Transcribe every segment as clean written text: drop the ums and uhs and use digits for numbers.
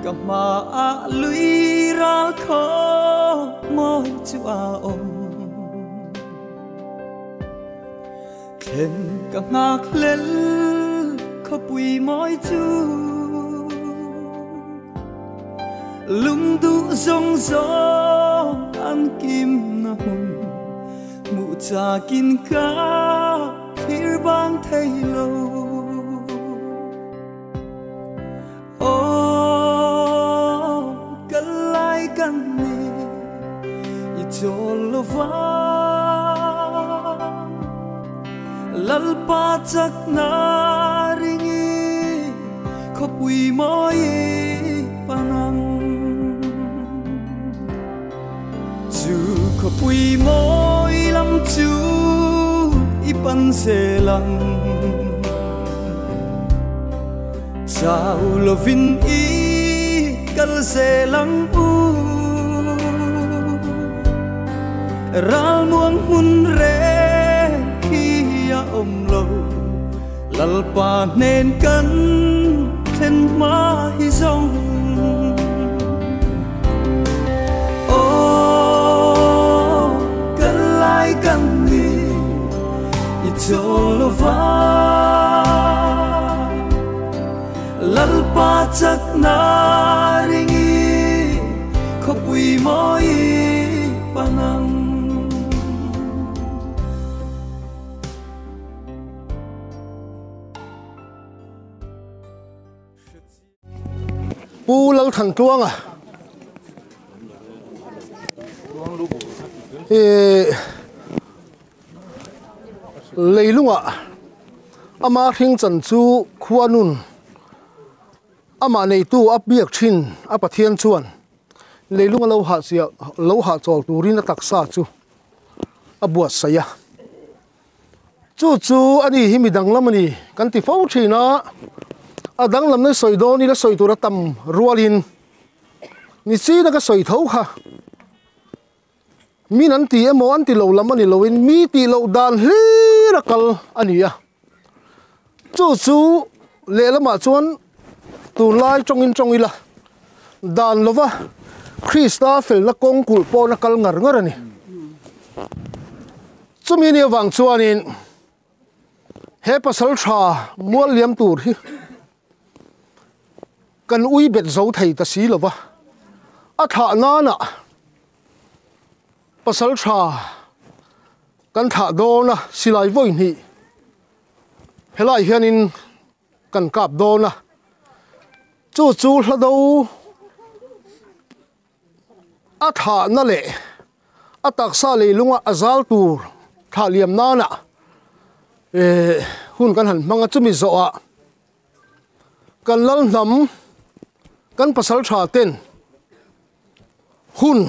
Ka hmaah lui ral khaw mawi chu a awm. Thlen ka nghak hlel khawpui mawi chu. Lungduh zawng zawng an kimna hmun hmuh chakin ka thlir bang thei lo. Aw, kal lai kan ni i chawl lo va, Lalpa chakna ringi khawpui mawi pan ang. Chu khawpui mawi lam chu i pan zel ang. Chau lovin i kal zel ang u. Ral muang hmun reng khi a awm lo, Lalpa hnen kan thlen hma hi zawng. Aw, kal lai kan ni i chawl lo va, Lalpa chakna ringi khawpui mawi pan ang. Pu Lalthantluanga hi leilungah ama hring chan chu khuanun amah neitu a biak thin a Pathian chuan leilunga lo hahchhiah lo hahchawl turin a taksa chu a buatsaih a. Chu chu a ni hi mi danglam a ni kan ti fo thin a, a danglam na sawi dawn ila sawi tur a tam rualin ni china ka sawi tho kha min an ti emaw an ti lo lam a ni loin mi tih loh dan hlir a kal a ni a, chu chu lehlamah chuan tunlai tawngin tawng ila dan lova Krista felna kawng kulh pawhna kal ngar ngar a ni. Chumi ni avang chuanin he pasal tha mual liam tur hi kan ui bet zo thei ta si lova, a thlah nana pasal tha kan thlah dawn a, silai vawi hnih helai hianin kan kap dawn a, chu chu hla do A thlahna leh a taksa leilunga a zal tur thlah liam nana eh hun kan han hmang a, chumi zawhah kan lal hnam kan pasal tha ten hun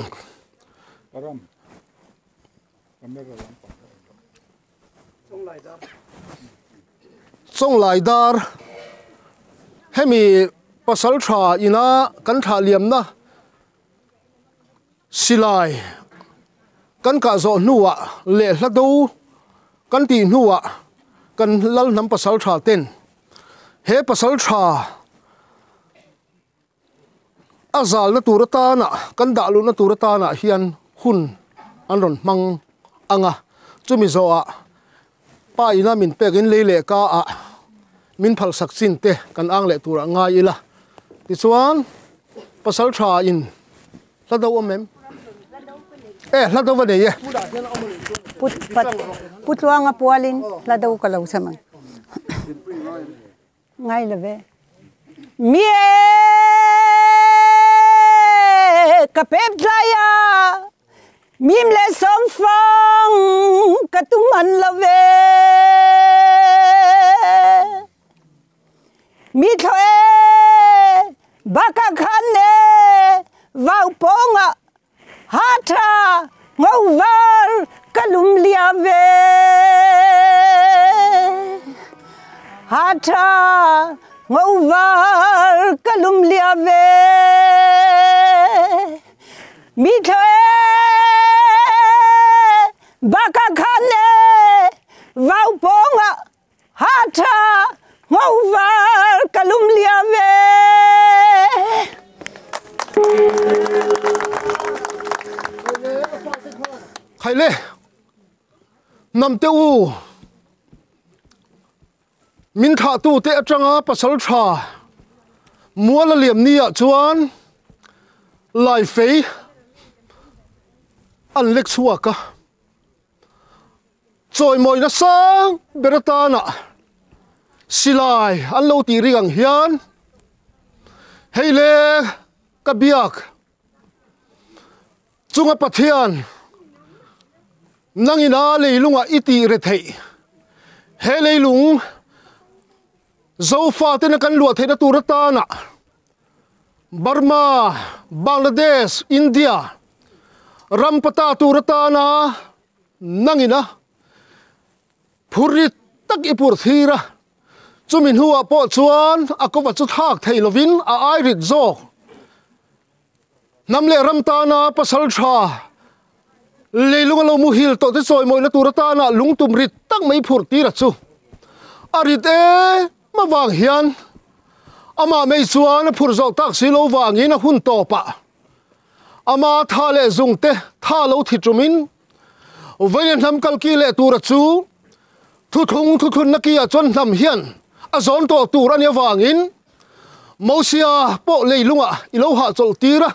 Chawnglai dar hemi pasal tha ina kan thlah liamna silai kan kah zawh hnuah leh hla do kan tih hnuah kan lal hnam pasal tha ten he pasal tha A zalna tur atana kan dah luhna tur atana hian hun an rawn hmang ang a, chumi zawhah pa ina min pek in lei leh ka ah min phalsak chin te kan ang leh turah ngai ila. Tichuan pasal tha in hla do awm em? E hla do va nei e. Pu Tluanga pualin hla do ka lo cham ang. Ngai lo ve. Mie ka pep tlai a, mim le sawm fang ka tum an lo ve. Mi thlo e baka khan ne vau pawng ah Ha tha ngo var ka lum lia ve. Ha tha ngo var ka lum lia ve. Mi thlo e baka khan e vau pawng ah Ha tha ngo var ka lum lia ve. Khai le, hnam te u, min thahtu te atanga pasal tha mual a liam ni ah chuan laifei an lek chhuak a. Chawimawina sang ber atana silai an lo tih ring ang hian hei le ka biak chunga Pathian nangina leilungah i tih re theih he leilung Zofa tena kan luah theihna tur atana Burma, Bangladesh, India ram pata tur atana nangina phurrit tak i pur thir a, chumi hnuah pawh chuan a kawva chu thlak thei lovin a ai rit zawk. Hnam leh ram tana pasal tha leilung a lo muhil tawh te chawimawina tur atana lungtum rit tak mai phurh tir a chu a rit em avang hian amah mai chuan a phurh zawh tak si lo vangin a hun tawpah ama tha leh zung te tha lo thi tumin vawiin hnam kalki leh tura chu thuthlung thuthlunna ki ah chuan hnam hian a zawn tawh tur a nih avangin Mosia pawh leilungah i lo hahchawlh tir a,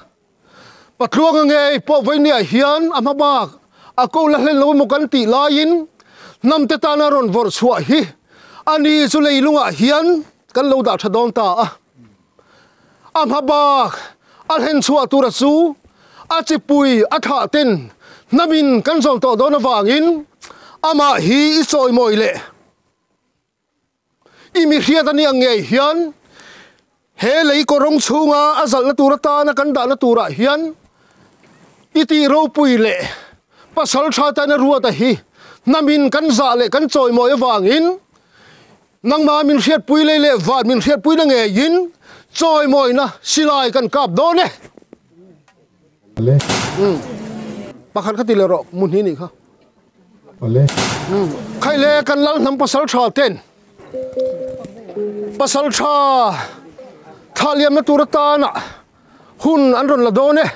Patluanga ngei pawh vawinia hian a hma bak a ko la hlen lo emaw kan tih laiin hnamte tana rawn vawrh chhuah hi a ni chu leilungah hian kan lo dah tha dawn ta a. A hma bak a hlen chhuah tura chu a chipui a thlah ten hnamin kan zawn tawh dawn avangin amah hi i chawimawi leh. I mi hriat a nih ang ngei hian he lei kawrawng chhunga a zalhna tur atana kan dahna turah hian i tih ropui leh pasal tha tana ruata hi hnamin kan zah leh kan chawimawi avangin nangma min hriatpui lei leh van min hriatpuina ngeiin chawimawina silai kan kap dawn e. Ale. Pakhat kha ti leh rawh, Muhni nih kha. Ale. Khai le kan lal hnam pasal tha ten pasal tha thla liamna tur atana hun an rawn la dawn e.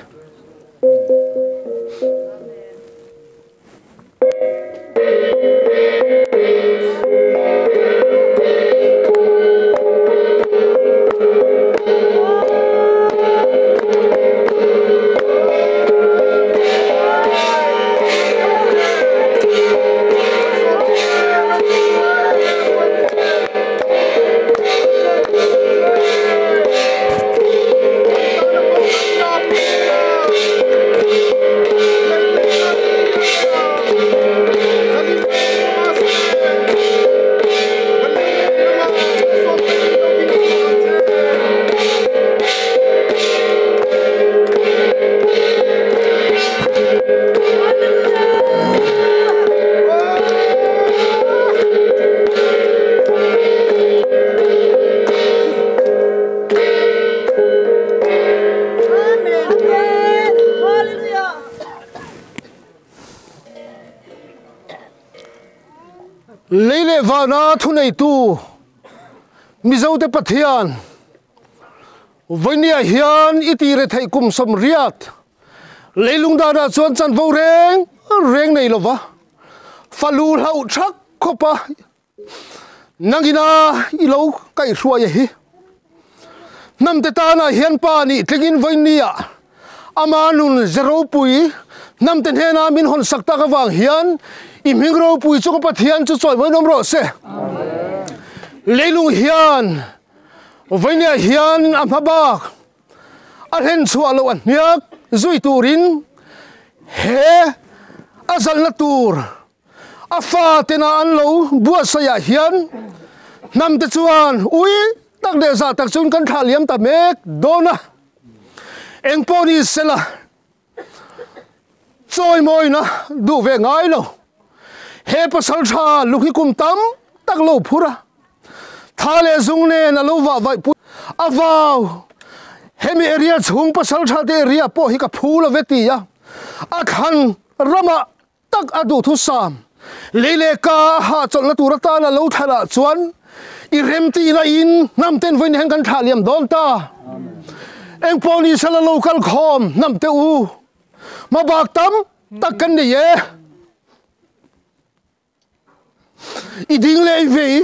Lei leh vana thuneitu Mizote Pathian vawinia hian i tire theih kum 80 leilung danah chuan chanvo reng reng nei lova falu hlauh thak khawpa Nangina i lo kaihhruai a hi. Hnamte tanah hian pa nih tlingin vawinia ama nun ze ropui hnamte hnena min hawn sak tak avang hian i hming ropui chu ka Pathian chu chawimawiin awm rawh se. Leilung hian vawinia hian a hma bak a hlen chhuah loh a hniak zui turin he a zalhna tur A fa tena an lo buatsaihah hian hnamte chuan ui tak leh zah tak chuan kan thlah liam ta mek dawn a. Eng pawh ni sela chawimawina duh ve ngai lo. He pasal tha lunghi kum tam tak lo phur a, tha leh zung nen a lo vah vaih pui a vau. Hemi area chhung pasal tha te area pawh hi ka phu lo ve ti a, a thlan ramah tak a duhthusam lei leh ka a hahchawlhna tur atana lo thlanah chuan i remtihna in hnam ten vawiin hian kan thlah liam dawn ta. Engpawh ni sala lo kal khawm hnam te u, hmabak tam tak kan nei e. I ding leh i vei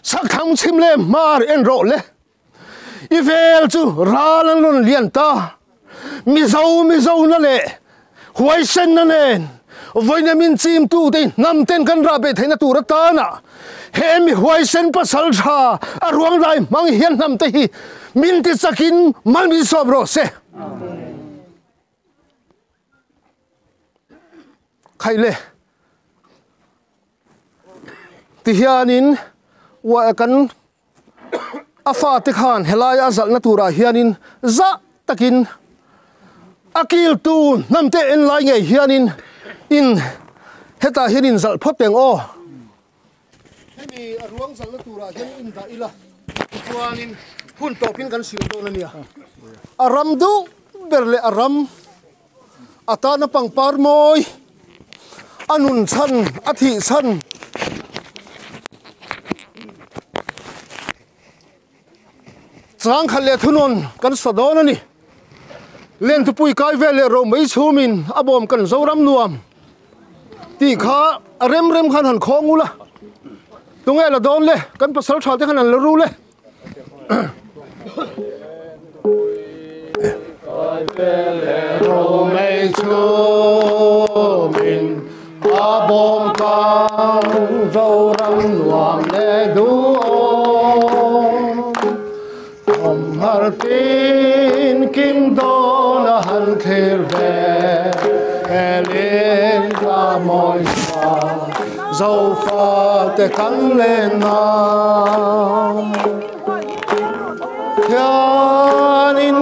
chhak thlang chhim leh hmar en rawh le. I vel chu ral an rawn lian ta. Mizo Mizo na leh huaisen na nen vawiin min chim tu te hnam ten kan rah beh theihna tur atana he mi huaisen pasal tha a ruang lai hmang hian hnam te hi min ti chakin mal min sawm rawh se. Khaih le tihianin kan a fate khan helaia a zalhna turah hianin zah takin a kiltu hnamte en lai ngei hianin in hetah hian in zalh phawt teng aw. Hemi a ruang zalhna turah hian in dah ila tichuanin hun tawpin kan sil dawn a nia. A ram duh ber leh a ram a tana pangpar mawi a nun chhan a thih chhan changkhat leh thunawn kan sa dawn a ni. Lentupui kai vel leh romei chhumin a bawm kan Zoram nuam tih kha a rem rem khan han khawng ula tunge la dawn le kan pasal tha te khan an la ru le. Romei chhumin a bawm kan Zoram nuam le duhawm Awm har tin kim dawn a han thlir ve Helin ka mawi tha Zofa te kan len na Thianin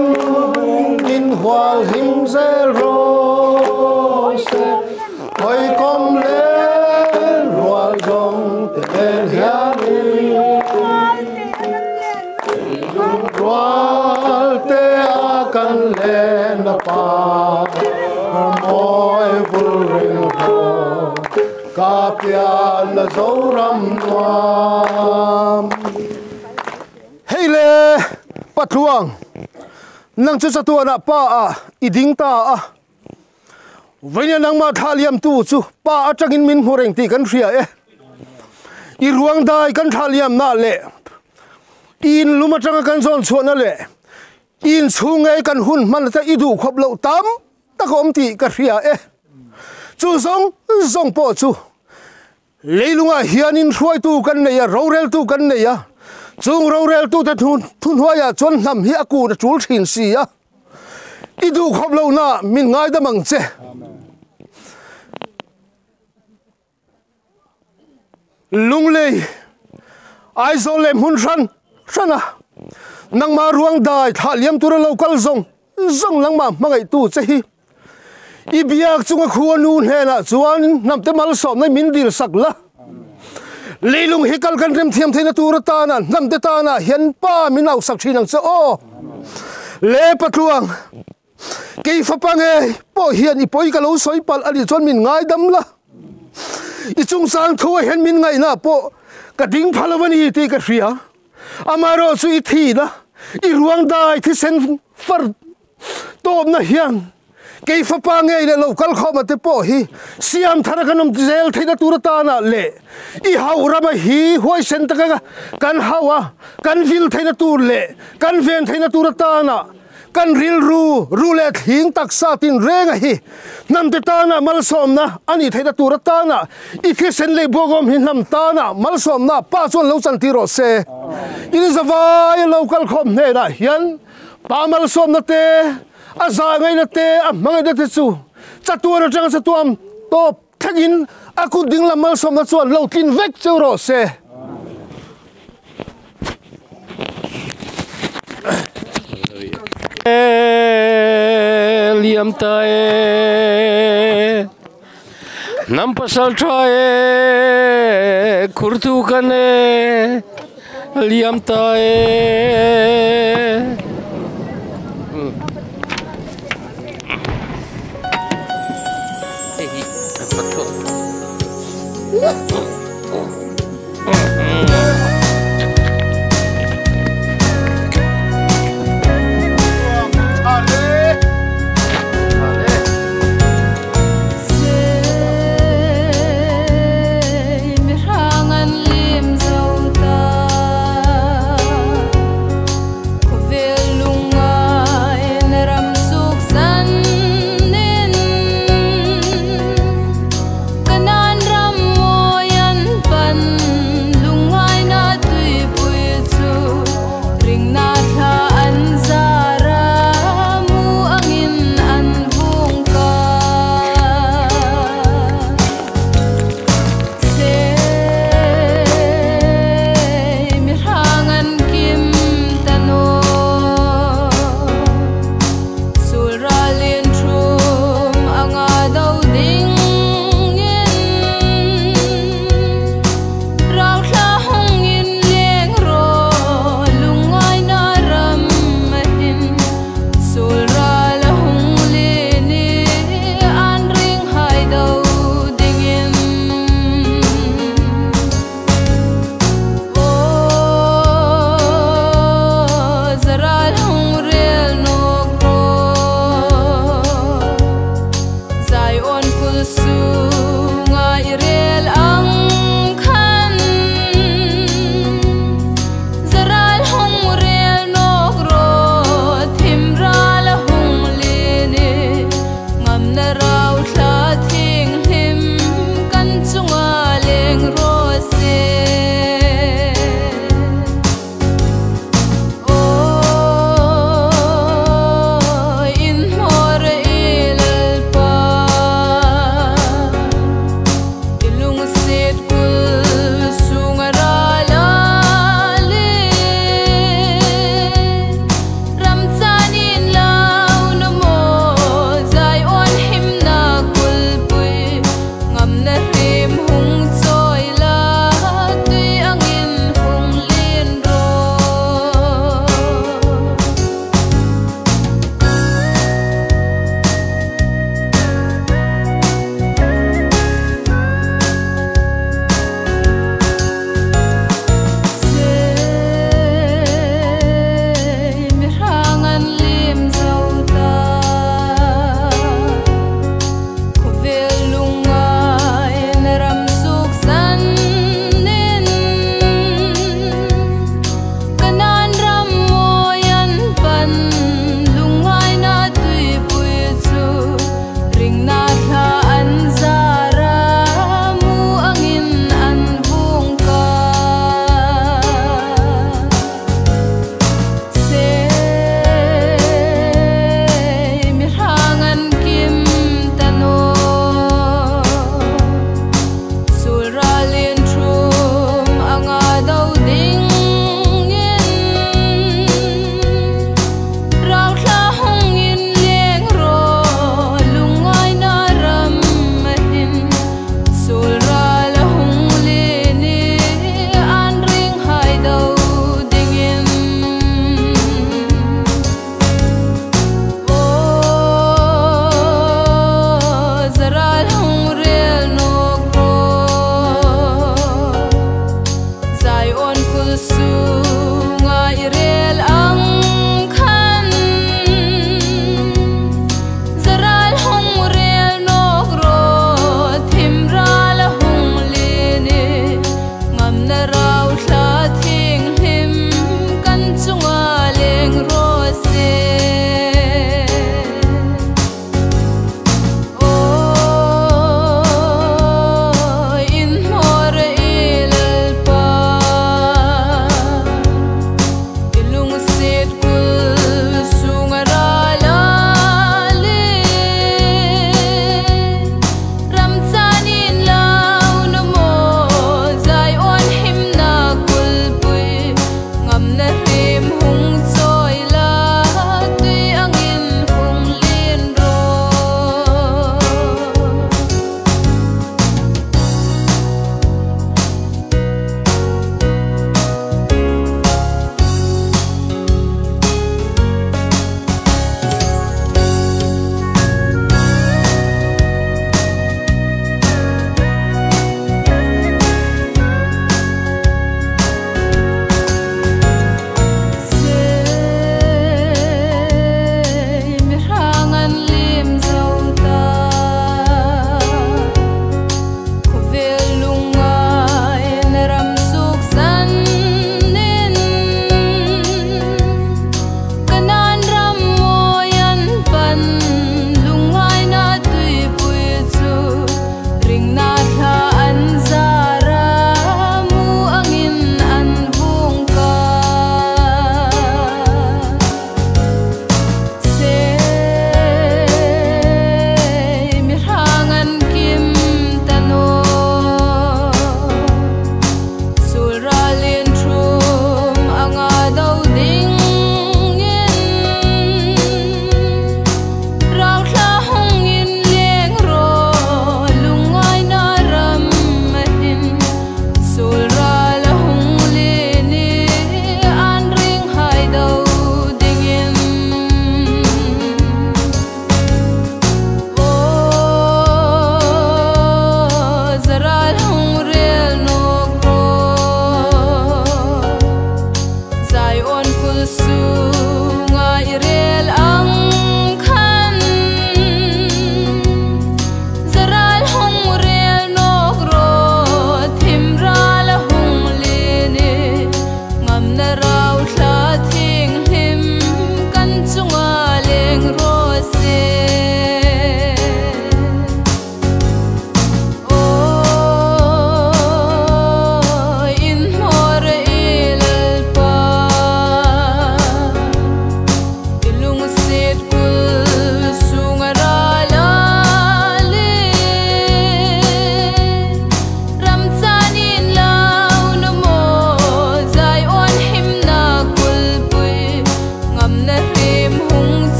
in hual him zel rawh se Hawi kawm len rual zawng te nen hianin Rual te a kan len a pa Mawi vul reng rawh Ka pian a Zoram nuam. Hei le Patluang, nang chu chatuanah pa ah i ding ta a. Vawinia nangmah thlah liamtu chu pa atangin min hmu reng tih kan hria e. I ruang dai kan thlah liamna leh i inlum atanga kan zawn chhuahna leh i inchhung ngei kan hun hman ata i duh khawp loh tam tak a awm tih ka hria e. Chu zawng zawng pawh chu Leilungah hianin hruaitu kan nei a, roreltu kan nei a, chung roreltute thuhnuaiah chuan hnam hi a kun a tul thin si a, i duh khawp lohna min ngaidam ang che. Lunglei, Aizawl leh hmun hran hrana nangmah ruang dai thlah liam tura lo kal zawng zawng nangmah hmangaihtu che hi I biak chunga khua nu hnenah chuan hnamte malsawmna min dil sak la. Leilung hi kal kan remthiam theihna tur atana hnamte tana hian pa min au sak thin ang che aw. Le Patluang, kei fapa nge pawh hian i pawi ka lo sawi palh a nih chuan min ngaidam la. I chungchang thu ah hian min ngaihna pawh ka ding pha lo a ni tih ka hria. Amaherawh chu i thihna, i ruang dai thisen far Tawpna hian kei fapa ngei leh lo kal khawma te pawh hi siam thar a kan awm zel theihna tur atana leh i hauh rama hi huaisen taka kan hauh a kan vil theihna tur leh kan ven theihna tur atana kan rilru ru leh thling taksa tinrenga hi hnamte tana malsawmna a nih theihna tur atana i thisen leh buakawm hi hnam tana malsawmna pa chuan lo chantir rawh se. In zavai lo kal khawm hnenah hian Pa malsawmna te, a zahngaihna te, a hmangaihna te chu chatuan atanga chatuam tawp thlengin a kut dinglam malsawmna chuan lo tlin vek cheu rawh se. Liam ta e, hnam pasal tha e, khurtu kan e, liam ta e.